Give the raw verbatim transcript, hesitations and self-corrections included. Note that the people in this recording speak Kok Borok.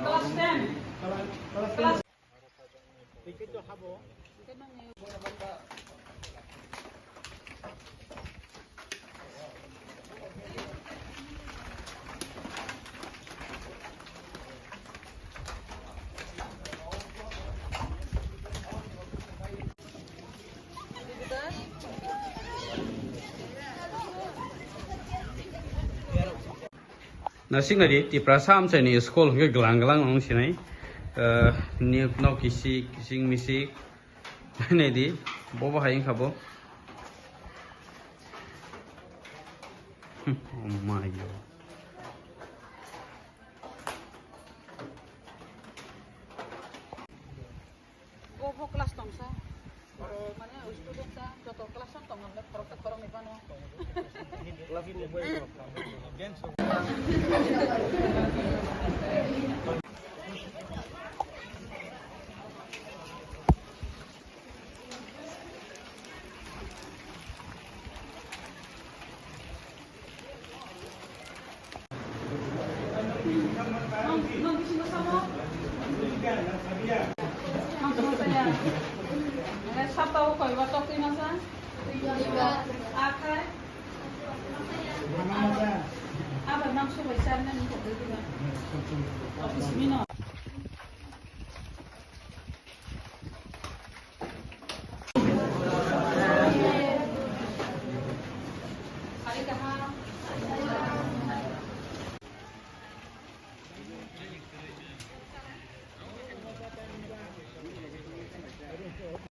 Class ten. Class Nasik nadi Tiprasa amchaini school hwnkhe glang glang wng sinai. Eh, ni nok kisik kising misik. Naidi, bobo hai wngkha bo. Oh my God. Bo bo class tongsa. Mane student sa joto class o tongo, khoroksa khoroknwi phano.